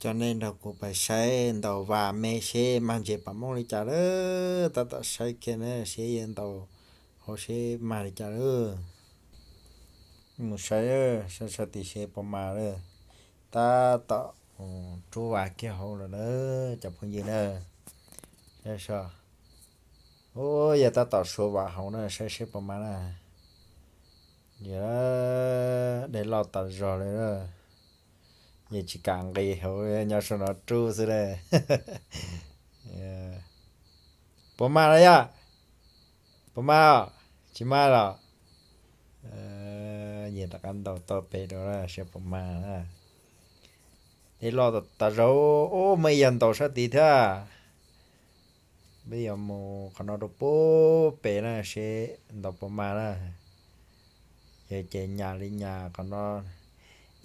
Coj nej nrog kuv pais saib ntaus vas me seb mag ntses pom mooj li cas lawm. Tab tom saib kiag na seb yuav ntaus hauv seb mag li cas lawm. Mus saib, saib sab tid seb puas mag lawm. Tab tom rub vas kiag hauv lawm na cov phooj ywg na. Saib so, ub, yog tab tom suav vas hauv na, saib seb puas mag na. Yog, dej loj tas zog li na. Yog tsis kam nqis hauv, nyob saum no rub xwb na. Puas mag los yog? Puas mag os? Tsis mag los? Yog rov qab ntaus tau pem dua seb puas mag na. Dej loj tas zog, ub, muaj ib yam ntaus sab tid thiab. Peb yuav mus qhov no rau pub pem na seb ntaus puas mag na. Yog ces nyas li nyas qhov no,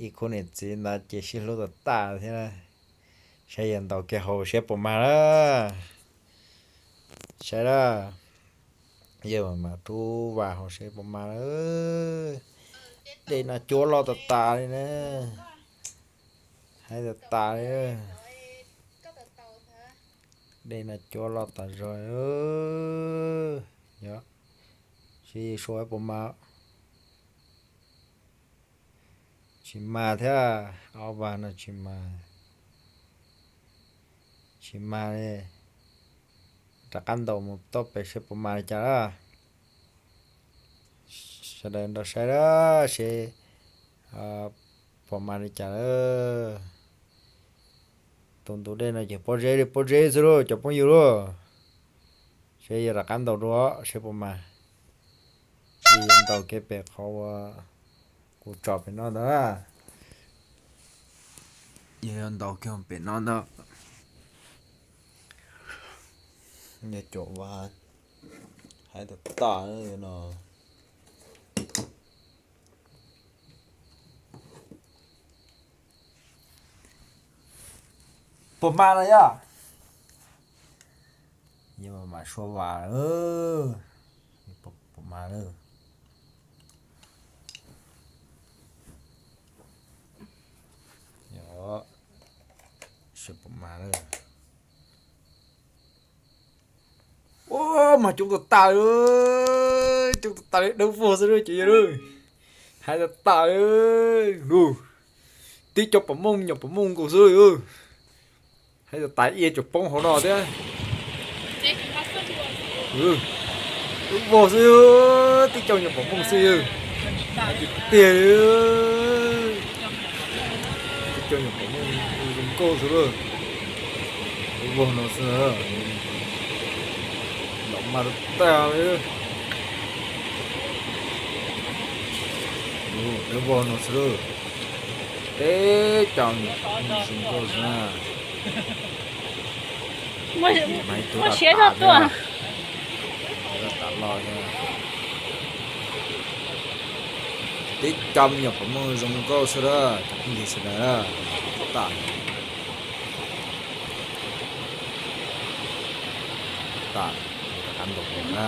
ib khub niam txiv ntawd ces sib hlub tas tas thiab na. Saib yog ntaus kiag hauv seb puas mag na. Saib na, yog mas rub vas hauv seb puas mag na. Dej no cuab loj tas tas li na. Haib tas tas li. Dej no cuab loj tas zog. Yog, seb suav puas mag. Tsis mag thiab, ob vas no tsis mag. Tsis mag li. Rov qab ntaus mus toj pem seb puas mag li cas lawm. Sawv daws nrog saib lawm seb puas mag li cas lawm. Tus ntug dej no ces pob zeb li pob zeb xwb lauj cov phooj ywg lauj. Seb yog rov qab ntaus dua seb puas mag. Yog ntaus kiag pem qhov uas kuv tso pem no ntawd. Yog ntaus kiag pem no ntawd. Yog cuam vas haib tas tas no. Puas mag no yog? Yog mas suav vas, puas mag lawm. Yog, seb puas mag lawm. Ua, mag coob tas tas li, coob tas tas li, dawb vog xwb lauj cov yawg lauj. Haib tas tas li lauj. Tib co pom mooj nyuam pom mooj nkaus xwb lauj. Haib tas tas, ib co poob hauv no thiab. Dawb vog xwb, tib co nyuam pom mooj xwb. Tiag li. Tib co nyuam pom mooj zoo nkauj xwb lauj. Dawb vog no xwb. Los mag tag li. Dawb vog no xwb lauj. Teb co nyuam pom mooj zoo nkauj xwb na. Muaj siab zog tuaj. Tib co me nyuam pom mooj zoo nkauj xwb lauj, cov phooj ywg sawv daws na. Tam, tam, rov qab ntaus na.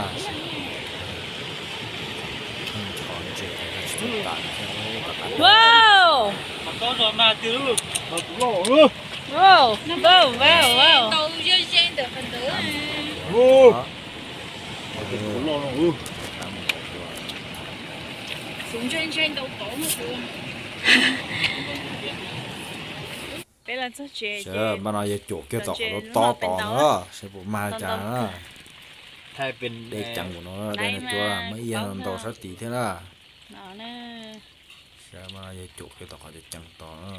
Pheej ncho ntses tsis tau tam thiab, rov qab ntaus. Wow, wow, wow, wow. Peb los txog tsev, mas no yog cuam kiag tom qhov tob tod no, seb puas mag li cas na. Dej ceev npaum no, dej no cuab mas ib yam ntaus sab tid thiab na. Sab mas no yog cuam kiag tom qhov ceev tod na.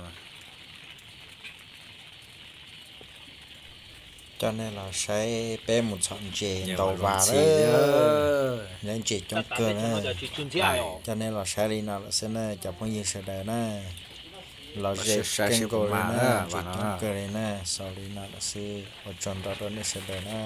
Coj nej los saib peb mus txhom ntses ntaus vas lawm. Lawv ntses coob kawg na. Coj nej los saib li no lawm xwb na cov phooj ywg sawv daws na. Los ze kawg nkaus li na, ntses coob kawg li na, xaus li no lawm xwb, ua tsaug ntau rau nej sawv daws na.